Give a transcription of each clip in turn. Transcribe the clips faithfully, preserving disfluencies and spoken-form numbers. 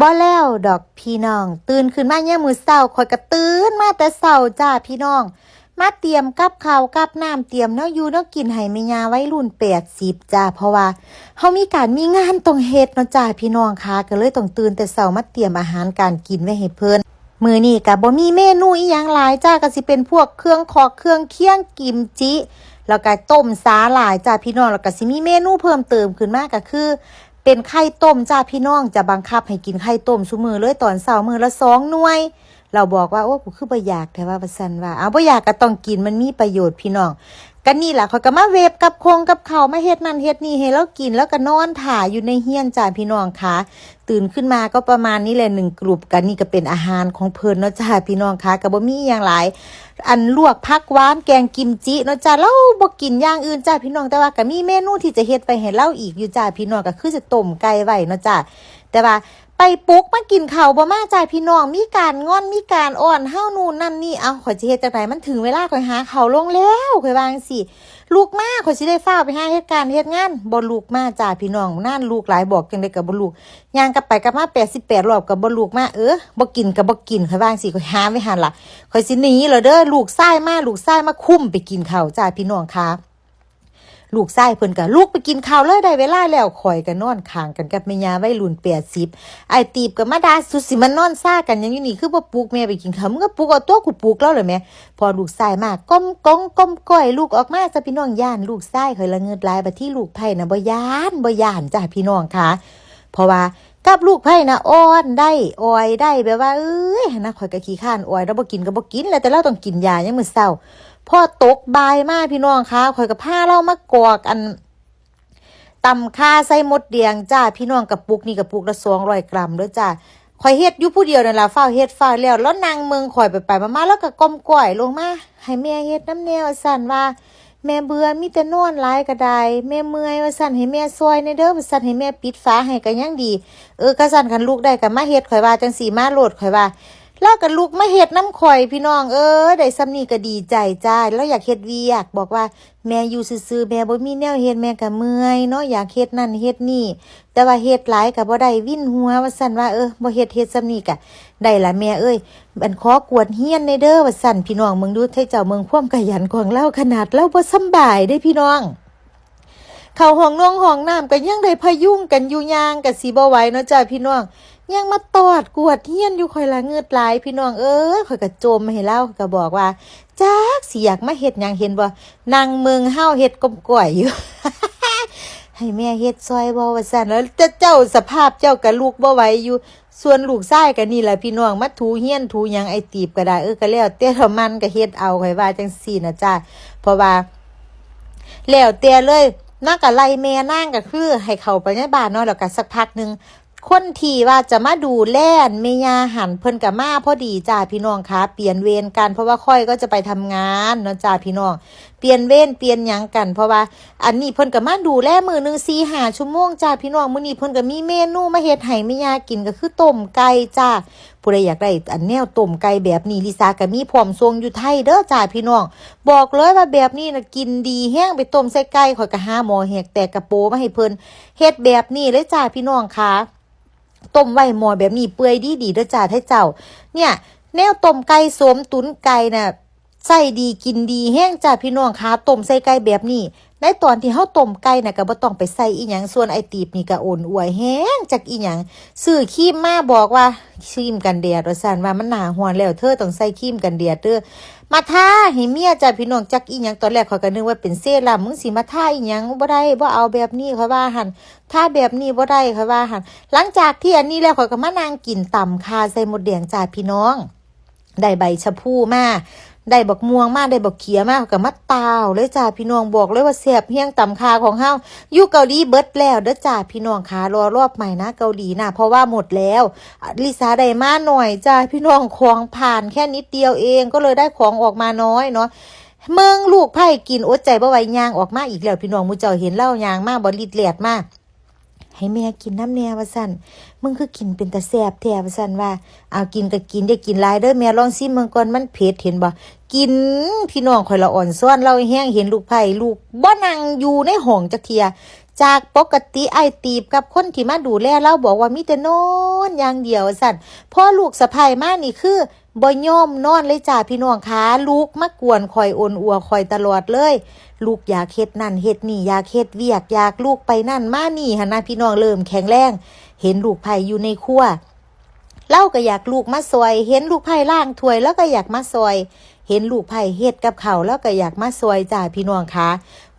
บ่แล้วดอกพี่น้อง ตื่นขึ้นมายามมื้อเช้า ข้อยก็ตื่นมาแต่เช้าจ้าพี่น้อง มาเตรียมกับข้าวกับน้ำ เตรียมแนวอยู่แนวกินให้แม่ย่าวัยรุ่นแปดสิบจ้า เพราะว่าเฮามีการมีงานต้องเฮ็ดเนาะจ้าพี่น้องค่ะ ก็เลยต้องตื่นแต่เช้ามาเตรียมอาหารการกินไว้ให้เพิ่น มื้อนี้ก็บ่มีเมนูอิหยังหลายจ้า ก็สิเป็นพวกเครื่องขอกเครื่องเคียง กิมจิ แล้วก็ต้มสาหร่ายจ้าพี่น้อง แล้วก็สิมีเมนูเพิ่มเติมขึ้นมาก็คือ เป็นไข่ต้มจ้าพี่น้อง จะบังคับให้กินไข่ต้มซุมื้อเลย ตอนเช้ามื้อละสองหน่วย เราบอกว่า โอ้ กูคือบ่อยากแท้ว่า ว่าซั่นว่า เอา บ่อยากก็ต้องกิน มันมีประโยชน์พี่น้อง ก็นี่ล่ะ ข้อยก็มาเวฟกับคงกับข้าว มาเฮ็ดนั่นเฮ็ดนี่ให้เรากิน แล้วก็นอนถ่าอยู่ในเฮือนจ้าพี่น้องค่ะ ตื่นขึ้นมาก็ประมาณนี้แหละ หนึ่งกลุ่ม ก็นี่ก็เป็นอาหารของเพิ่นเนาะจ้าพี่น้องค่ะ ก็บ่มีอิหยังหลาย อันลวกผักหวาน แกงกิมจิเนาะจ้า เราบ่กินอย่างอื่นจ้าพี่น้อง แต่ว่าก็มีเมนูที่จะเฮ็ดไว้ให้เราอีกอยู่จ้าพี่น้อง ก็คือจะต้มไก่ไว้เนาะจ้า แต่ว่าไปปลุกมากินข้าวบ่มาจ้าพี่น้อง มีการงอน มีการอ้อนเฮานู่นนั่นนี่ เอ้า ข้อยสิเฮ็ดจั่งใด มันถึงเวลาข้อยหาข้าวลงแล้ว ข้อยว่าจั่งซี้ ลุกมา ข้อยสิได้ฟ้าวไปหาเฮ็ดการเฮ็ดงาน บ่ลุกมาจ้าพี่น้อง นานลุกหลาย บอกจั่งใดก็บ่ลุก ย่างกลับไปกลับมาแปดสิบแปดรอบก็บ่ลุกมา เออ บ่กินก็บ่กิน ข้อยว่าจั่งซี้ ข้อยหามไว้หั่นล่ะ ข้อยสิหนีแล้วเด้อ ลูกชายมา ลูกชายมาคุมไปกินข้าวจ้าพี่น้องค่ะ ลูกชายเพิ่นก็ลุกไปกินข้าวเลย ได้เวลาแล้ว ข้อยก็นอนข้างกันกับแม่ย่าวัยรุ่นแปดสิบ อ้ายตีบก็มาด่า สุดสิมานอนซากันหยังอยู่นี่ คือบ่ปลุกแม่ไปกินข้าว มึงก็ปลุกเอาตัว กูปลุกแล้วเหรอแม่ พอลูกชายมา ก้มกงก้มก้อย ลุกออกมาจ้าพี่น้อง ย่านลูกชาย ข้อยละเงิดหลาย บัดที่ลูกไผ่น่ะบ่ย่าน บ่ย่านจ้าพี่น้องค่ะ เพราะว่ากับลูกไผ่น่ะอ้อนได้ อ้อยได้ แบบว่า เอ้ย นะ ข้อยก็ขี้คร้านอ้อย แล้วบ่กินก็บ่กิน แล้วแต่เราต้องกินยา ยามมื้อเช้า พอตกบ่ายมาพี่น้องคะ ข้อยก็พาเรามากอกอัน ตำข่าใส่มดแดงจ้าพี่น้อง กระปุกนี่กระปุกละสองร้อยกรัมเด้อจ้า ข้อยเฮ็ดอยู่ผู้เดียวนั่นล่ะ ฟ้าวเฮ็ดฟ้าวแล้ว แล้วนั่งเมืองข้อยไปไปมามา แล้วก็ก้มก้อยลงมา ให้แม่เฮ็ดนำแน่ว่าซั่นว่า แม่เบื่อ มีแต่นอนหลายก็ได้ แม่เมื่อยว่าซั่น ให้แม่ซอยแน่เด้อว่าซั่น ให้แม่ปิดฝาให้ก็ยังดี เออ ก็ซั่น คันลุกได้ก็มาเฮ็ด ข้อยว่าจั่งซี้ มาโลด ข้อยว่า แล้วก็ลุกมาเฮ็ดนำข้อยพี่น้อง เออ ได้ส่ำนี้ก็ดีใจจ้า แล้วอยากเฮ็ดเวียก บอกว่า แม่อยู่ซื่อๆ แม่บ่มีแนวเฮ็ด แม่ก็เมื่อยเนาะ อยากเฮ็ดนั่นเฮ็ดนี่ แต่ว่าเฮ็ดหลายก็บ่ได้ วินหัวว่าซั่นว่า เออ บ่เฮ็ด เฮ็ดส่ำนี้ก็ได้ล่ะแม่เอ้ย อันขอกวดเฮือนแน่เด้อว่าซั่น พี่น้องเบิ่งดู ไทเจ้าเบิ่งความขยันของลาว ขนาดลาวบ่สำบายเด้พี่น้อง เข้าห้องนงห้องน้ำก็ยังได้พยุงกันอยู่ ย่างก็สิบ่ไหวเนาะจ้าพี่น้อง ยังมาตอดกวดเฮือนอยู่ ข้อยละเงือดหลายพี่น้องเอ้ย ข้อยก็จมให้ลาว ข้อยก็บอกว่า จักสิอยากมาเฮ็ดหยัง เห็นบ่ นั่งเมืองเฮาเฮ็ดก้มก้อยอยู่ ให้แม่เฮ็ดซอยบ่ว่าซั่น แล้วเจ้าสภาพเจ้าก็ลุกบ่ไหวอยู่ ส่วนลูกชายก็นี่แหละพี่น้อง มาถูเฮือนถูหยัง ไอ้ตีบก็ได้ เออ ก็แล้วแต่ละมันก็เฮ็ดเอา ข้อยว่าจั่งซี้นะจ้า เพราะว่า แล้วแต่เลย นางก็ไล่แม่นางก็คือให้เข้าไปในบ้านเนาะ แล้วก็สักพักหนึ่ง คนที่ว่าจะมาดูแลแม่ย่าหั้น เพิ่นก็มาพอดีจ้าพี่น้องคะ เปลี่ยนเวรกัน เพราะว่าข้อยก็จะไปทำงานเนาะจ้าพี่น้อง เปลี่ยนเวรเปลี่ยนหยังกัน เพราะว่าอันนี้เพิ่นก็มาดูแลมื้อหนึ่งสี่ห้าชั่วโมงจ้าพี่น้อง มื้อนี้เพิ่นก็มีเมนูมาเฮ็ดให้แม่ย่ากิน ก็คือต้มไก่จ้า ผู้ใดอยากได้อันแนวต้มไก่แบบนี้ ลิซ่าก็มีพร้อมส่งอยู่ไทยเด้อจ้าพี่น้อง บอกเลยว่าแบบนี้นะกินดีแฮง ไปต้มใส่ไก่ ข้อยก็หาหม้อแหกแตกกะโปมาให้เพิ่น เฮ็ดแบบนี้เลยจ้าพี่น้องค่ะ ต้มไว้หม้อแบบนี้เปื่อยดีดีเด้อจ้าไทเจ้า เนี่ย แนวต้มไก่โสม ตุ๋นไก่น่ะ ใส่ดีกินดีแฮงจ้าพี่น้องค่ะ ต้มใส่ไก่แบบนี้ ในตอนที่เฮาต้มไก่น่ะก็บ่ต้องไปใส่อีหยัง ส่วนไอ้ตีบนี่ก็โอนอวยแฮงจักอีหยัง ซื้อครีมมาบอกว่าครีมกันแดดว่าซั่น ว่ามันหน้าร้อนแล้ว เธอต้องใส่ครีมกันแดดเด้อ มาทาให้เมียจ้าพี่น้อง จักอีหยัง ตอนแรกข้อยก็นึกว่าเป็นเซรั่ม มึงสิมาทาอีหยัง บ่ได้ บ่เอาแบบนี้ ข้อยว่าหั่น ทาแบบนี้บ่ได้ ข้อยว่าหั่น หลังจากที่อันนี้แล้ว ข้อยก็มานั่งกินตำข่าใส่มดแดงจ้าพี่น้อง ได้ใบชะพูมา ได้บักม่วงมา ได้บักเขียมา ข้อยก็มาตาวเลยจ้าพี่น้อง บอกเลยว่าแซ่บแฮงตำข่าของเฮา อยู่เกาหลีเบิดแล้วเด้อจ้าพี่น้องค่ะ รอรอบใหม่นะเกาหลีนะ เพราะว่าหมดแล้ว ลิซ่าได้มาหน่อยจ้าพี่น้อง ของผ่านแค่นิดเดียวเอง ก็เลยได้ของออกมาน้อยเนาะ เมืองลูกไผ่กินอดใจบ่ไหว ย่างออกมาอีกแล้วพี่น้อง หมู่เจ้าเห็นลาวย่างมาบ่ ลิดแลดมา ให้แม่กินนำแน่ว่าซั่น มึงคือกินเป็นตาแซ่บแท้ว่าซั่นว่า เอากินก็กิน อย่ากินหลายเด้อ แม่ลองชิมเบิ่งก่อน มันเผ็ด เห็นบ่ กิน พี่น้อง ข้อยละอ่อนซ้อนลาวแฮง เห็นลูกไผ่ ลูกบ่นั่งอยู่ในห้องจักเทื่อ จากปกติอ้ายตีบกับคนที่มาดูแลลาวบอกว่ามีแต่นอนอย่างเดียวว่าซั่น พอลูกสะใภ้มานี่คือบ่ยอมนอนเลยจ้าพี่น้องขา ลุกมากวนข่อยอ่อนอัวข่อยตลอดเลย ลุกอยากเฮ็ดนั่นเฮ็ดนี่ อยากเฮ็ดเวียก อยากลุกไปนั่นมานี่หั้นนะพี่น้อง เริ่มแข็งแรง เห็นลูกใภ้อยู่ในครัว ลาวก็อยากลุกมาซ่อย เห็นลูกใภ้ล้างถ้วย ลาวก็อยากมาซ่อย เห็นลูกใภ้เฮ็ดกับข้าว ลาวก็อยากมาซ่อยจ้าพี่น้องขา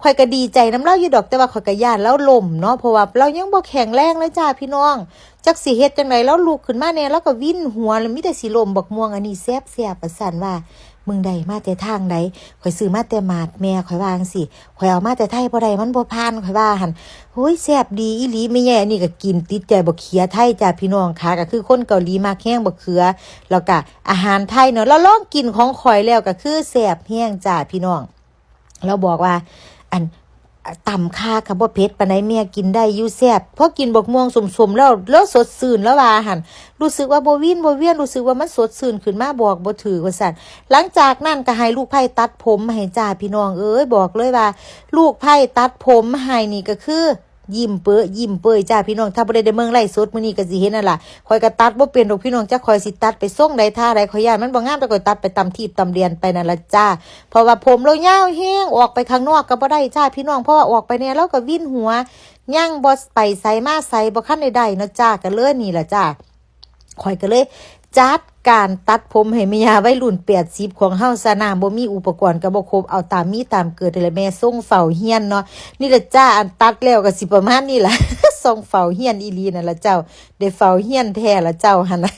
ข่อยก็ดีใจนำลาวอยู่ดอก แต่ว่าข่อยก็ย้านลาวล้มเนาะ เพราะว่าลาวยังบ่แข็งแรงเลยจ้าพี่น้อง จักสิเฮ็ดจั่งใด ลาวลุกขึ้นมาแหน่ ลาวก็วินหัว แล้วมีแต่สิล้ม บักม่วงอันนี้แซ่บๆ ว่าซั่นว่า มึงได้มาแต่ทางใด ข่อยซื้อมาแต่หมาดแม่ ข่อยว่าจั่งซี้ ข่อยเอามาแต่ไทยบ่ได้ มันบ่ผ่าน ข่อยว่าหั่น โอ้ย แซ่บดีอีหลี แม่ใหญ่อันนี้ก็กินติดใจบักเขือไทยจ้าพี่น้องขา ก็คือคนเกาหลีมักแฮงบักเขือ แล้วก็อาหารไทยเนาะ ลาวลองกินของข่อยแล้วก็คือแซ่บแฮงจ้าพี่น้อง ลาวบอกว่า อัน ตำข่าก็บ่เผ็ดปานใด แม่กินได้อยู่ แซ่บ พอกินบักม่วงส้มๆ แล้ว ลาวสดชื่น ลาวว่าหั่น รู้สึกว่าบ่วินบ่เวียน รู้สึกว่ามันสดชื่นขึ้นมา บอกบ่ถูกว่าซั่น หลังจากนั้นก็ให้ลูกใภ้ตัดผมให้จ้าพี่น้องเอ้ย บอกเลยว่า ลูกใภ้ตัดผมให้นี่ก็คือ ยิ้มเปอะยิ้มเปยจ้าพี่น้อง ถ้าบ่ได้ได้เบิ่งไลฟ์สดมื้อนี้ก็สิเห็นนั่นล่ะ ข่อยก็ตัดบ่เป็นดอกพี่น้อง จักข่อยสิตัดไปทรงใดท่าใด ข่อยย้านมันบ่งาม แต่ข่อยตัดไปตามทีบตามแดนไปนั่นล่ะจ้า เพราะว่าผมลาวยาวแฮง ออกไปข้างนอกก็บ่ได้จ้าพี่น้อง เพราะว่าออกไปแหน่ลาวก็วินหัว ยังบ่ไปไสมาไส บ่คันได้ได้เนาะจ้า ก็เลยนี่ล่ะจ้า ข่อยก็เลยจัดการตัดผมให้แม่ย่าวัยรุ่นแปดสิบของเฮาซะนะ บ่มีอุปกรณ์ก็บ่ครบ เอาตามมีตามเกิดนี่แหละแม่ ทรงเฝ้าเฮียนเนาะ นี่ล่ะจ้า อันตัดแล้วก็สิประมาณนี้ล่ะ ทรงเฝ้าเฮียนอีหลีนั่นล่ะเจ้า ได้เฝ้าเฮียนแท้ล่ะเจ้าหั่นน่ะ